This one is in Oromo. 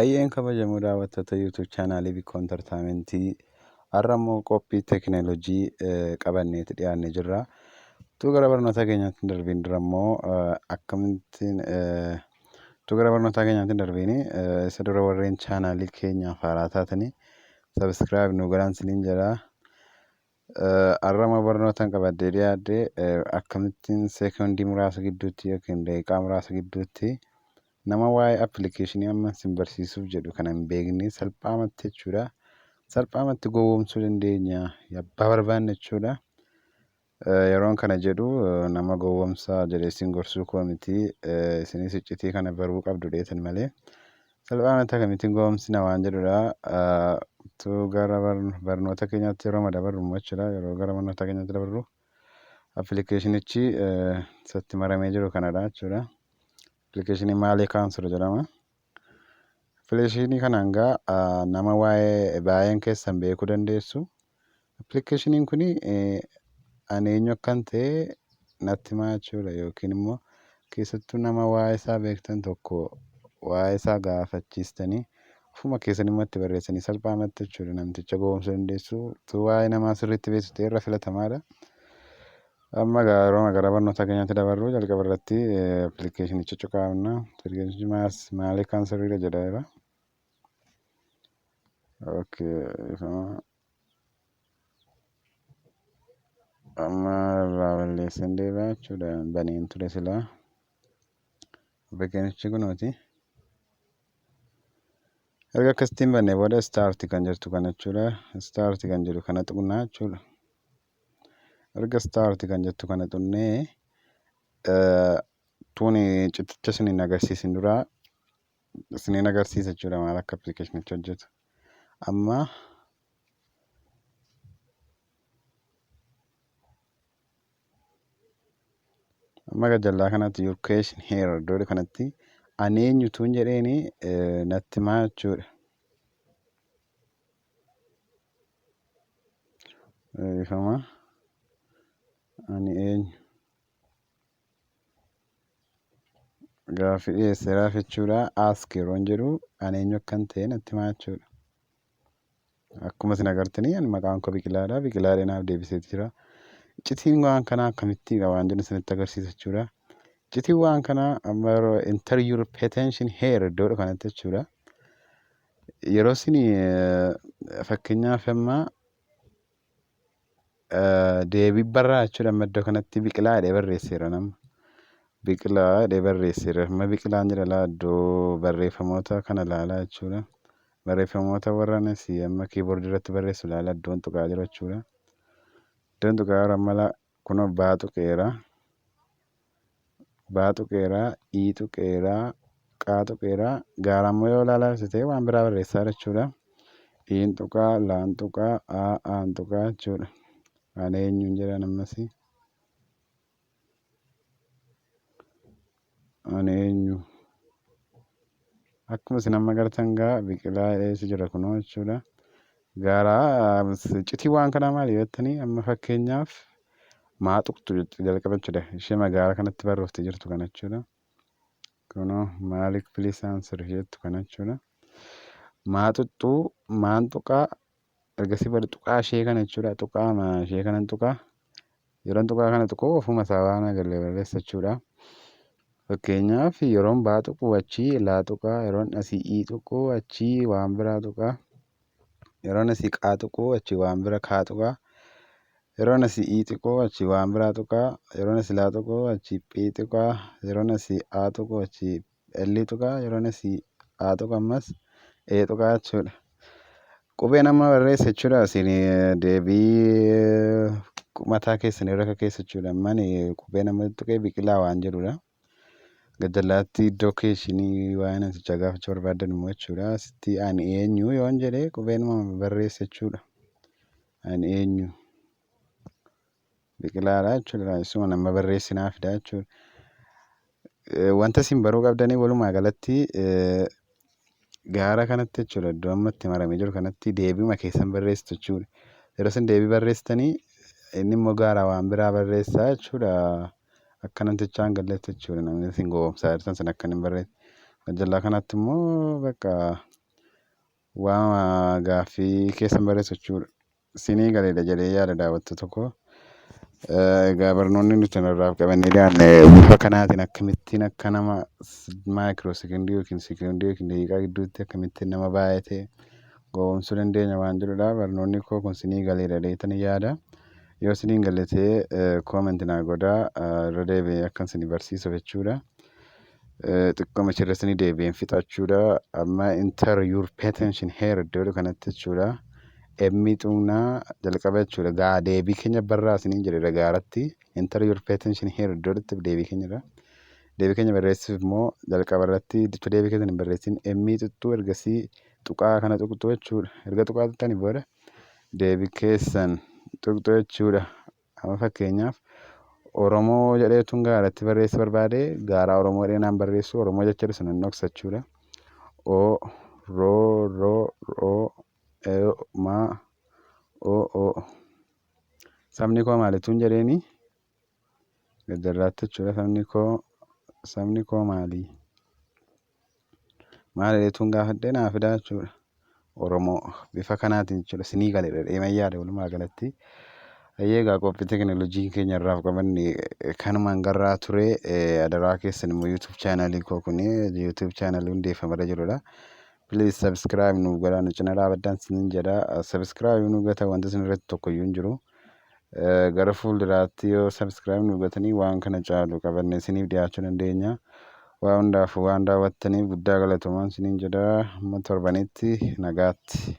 Hayyeen kabajamoo daawwattoota YouTube chaanaalii Bikoo Entertainmentii har'a immoo qophii teekinooloojii qabanneeti dhiyaannee jirra. Utuu gara barnoota keenyaatti hin darbiin dura immoo akkamittiin utuu gara barnoota keenyaatti hin darbiin isa dura warreen chaanaalii keenyaaf haaraa taatanii subscribe nu godhaan isiniin jedha. Har'a immoo barnootan qabadhee dhiyaadhe akkamittiin seekondii muraasa gidduutti yookiin daqiiqaa muraasa gidduutti nama waa'ee appilikeeshinii amma isin barsiisuuf jedhu kana hin beekne salphaamatti jechuudha. Salphaamatti gowwoomsuu dandeenya abbaa barbaanne jechuudha. Yeroon kana jedhu nama gowwoomsaa jedhee isin gorsuu koo miti. Isinis iccitii kana baruu qabdu dheetan malee. Salphaamatti akkamittiin gowwoomsina waan jedhudha. Utuu gara barnoota keenyaatti yeroo dabarru immoo jechuudha. Yeroo gara barnoota keenyaatti dabarru appilikeeshinichi isatti maramee jiru kanadha jechuudha. Appilikeeshinii Maalee Kaansur jedhama. Appilikeeshinii kanaan gaa nama waa'ee baay'een keessan beekuu dandeessu. Appilikeeshiniin kun ani eenyu akkan ta'e natti himaa jechuudha yookiin immoo keessattuu nama waa'ee isaa beektan tokko waa'ee isaa gaafachiistanii ofuma keessan immoo itti barreessanii salphaamatti jechuudha namticha gowwoomsuu dandeessu. Utuu waa'ee namaa sirriitti beektu ta'e irra filatamaadha. Amma egaa yeroo gara barnoota keenyaatti dabarru jalqaba irratti appilikeeshinicha cuqaafna. Appilikeeshinichi maalii kaansariidha jedha. Okay, amma irraa balleesseen deebi'a jechuudha. Baneen ture silaa. Appilikeeshinichi kunooti. Erga akkasittiin bannee booda start kan jettu kana jechuudha. Start kan jedhu kana tuqnaa jechuudha. Erga start kan jettu kana tuqnee tuni citicha isiniin agarsiisin duraa isiniin agarsiisa jechuudha maal akka appilikeeshinichi hojjetu. Amma amma gajjallaa kanatti your question here iddoo kanatti ani eenyutuun jedheeni natti himaa jechuudha. Ifama ani eenyu gaaffii dhiyeesseeraaf jechuudha. Ask yeroon jedhu ani eenyu akkan ta'e natti himaa jechuudha. Akkuma isin agartanii ani maqaan koo Biqilaadha. Biqilaadha naaf deebiseeti jira. Iccitiin waan kanaa akkamittiidha waan jedhu isinitti agarsiisa jechuudha. Iccitiin waan kanaa amma yeroo enter your attention here iddoodha kanatti jechuudha. Yeroo isin fakkeenyaaf amma deebii barraa jechuudha amma iddoo kanatti biqilaa jedhee barreesseera nama. Biqilaa jedhee barreesseera. Amma biqilaan jedha laa iddoo barreeffamoota kana ilaalaa jechuudha. Barreeffamoota warra asii amma kiiboordii irratti barreessu ilaalaa iddoon tuqaa jiru jechuudha. Iddoon tuqaa jiru amma laa kunoo baa tuqeera. Baa tuqeera, ii tuqeera, qaa tuqeera. Gaara ammoo yoo ilaalaa jirtu ta'e waan biraa barreessaa jechuudha. Iin tuqaa, laan tuqaa, aa, aan tuqaa jechuudha. Ani eenyuun jedhan ammas. Ani eenyu. Akkuma isin amma agartan gaa biqilaa eessa jira kunoo jechuudha. Gaara citii waan kanaa maali yoo jettanii amma fakkeenyaaf maa tuqxu jalqaba jechuudha. Ishee magaala kanatti barrooftee jirtu kana jechuudha. Kunoo maaliif please answer jettu kana jechuudha. Maa tuqxu maan tuqaa ergasii booda tuqaa ishee kana jechuudha. Tuqaa ishee kanan tuqaa. Yeroon tuqaa kana tuqu ofuma isaa waan agarre barreessa jechuudha. Fakkeenyaaf yeroon baa tuqu achii laa tuqaa yeroon asii ii tuqu achii waan biraa tuqaa. Yeroon asii qaa tuqu achii waan bira kaa tuqaa. Yeroon asii ii tuqu achii waan biraa tuqaa. Yeroon asii laa tuqu achii phii tuqaa. Yeroon asii aa tuqu achii L tuqaa. Yeroon asii aa tuqu ammas E tuqaa jechuudha. Qubeen amma barreesse jechuudha isin deebii mataa keessan irra akka keessa jechuudha. Amma ani qubeen amma tuqee biqilaa waan jedhudha. Gajjallaatti iddoo keeshinii waa'ee namtichaa gaafachuu barbaaddan immoo jechuudha. Asitti ani eenyu yoon jedhe qubeenuma barreesse jechuudha. Ani eenyu biqilaadha jechuudha. Isuma nama barreesse naa fida jechuudha. Wanta isin baruu qabdanii walumaa galatti gaara kanatti jechuudha iddoo amma itti maramee jiru kanatti deebiima keessan barreessitu jechuudha. Yeroo isin deebii barreessitanii inni immoo gaara waan biraa barreessaa jechuudha. Akka namtichaa hin galletti jechuudha namni isin gowwoomsaa jirtan sun akka inni hin barreesse. Gajjallaa kanatti immoo bakka Waan gaaffii keessan barreessu jechuudha. Sinii galeedha jedhee yaada, daawwattoota koo. Egaa barnoonni nuti irraaf qabannee dhiyaanne bifa kanaatiin akkamittiin akka nama micro sekondii yookiin sekondii yookiin daqiiqaa gidduutti akkamittiin nama baay'atee gowwoomsuu dandeenya waan jedhudha. Barnoonni koo kun sinii galeedha jedheetan yaada. Yoo siniin galle ta'e comment naa godhaa, irra deebi'ee akkan isin barsiisuuf jechuudha. Xiqqooma achirra isinii deebi'een fixachuudha. Amma "Enter your petition here" iddoo kanatti jechuudha. Emmi xuqnaa jalqaba jechuudha. Gaa deebii keenya barraa isiniin jedhe gaaratti "Enter your petition here" iddoo deebii keenyadha. Deebii keenya barreessuuf immoo jalqaba irratti jecha deebii keessan hin barreessin, emmii xuqxuu, ergasii tuqaa kana tuqxu jechuudha. Erga tuqaa tuqxanii booda deebii keessan tuqxu jechuudha. Amma fakkeenyaaf Oromoo jedheetuun gaaratti barreessuu barbaade, gaaraa Oromoo jedhee naan barreessu, Oromoo jecha sana hin dhoksa jechuudha. O roo roo roo e ma o o. Sabni koo maalituun jedheeni gajjarraatti jechuudha. Sabni koo maali? Maal jedheetuun gaafadhee naa fidaa jechuudha. Oromoo bifa kanaatiin jechuudha. Sinii galeedha jedhee yaada walumaa galatti. Hayyee, egaa qophii teekinooloojii keenya irraaf qabanne kanumaan garraa ture. Adaraa keessan immoo YouTube channelii koo kuni YouTube channelii hundeeffamarra jirudha. Please subscribe nu godhaa, nu cina dhaabadhaan isiniin jedha. Subscribe nu gata wanti isin irratti tokkoyyuu hin jiru. Gara fuulduraatti yoo subscribe nu gootanii waan kana caalu qabannee isiniif dhiyaachuu dandeenya. Waa hundaafuu waan daawwattaniif guddaa galatoomaa isiniin jedha. Hamma torbanitti nagaatti.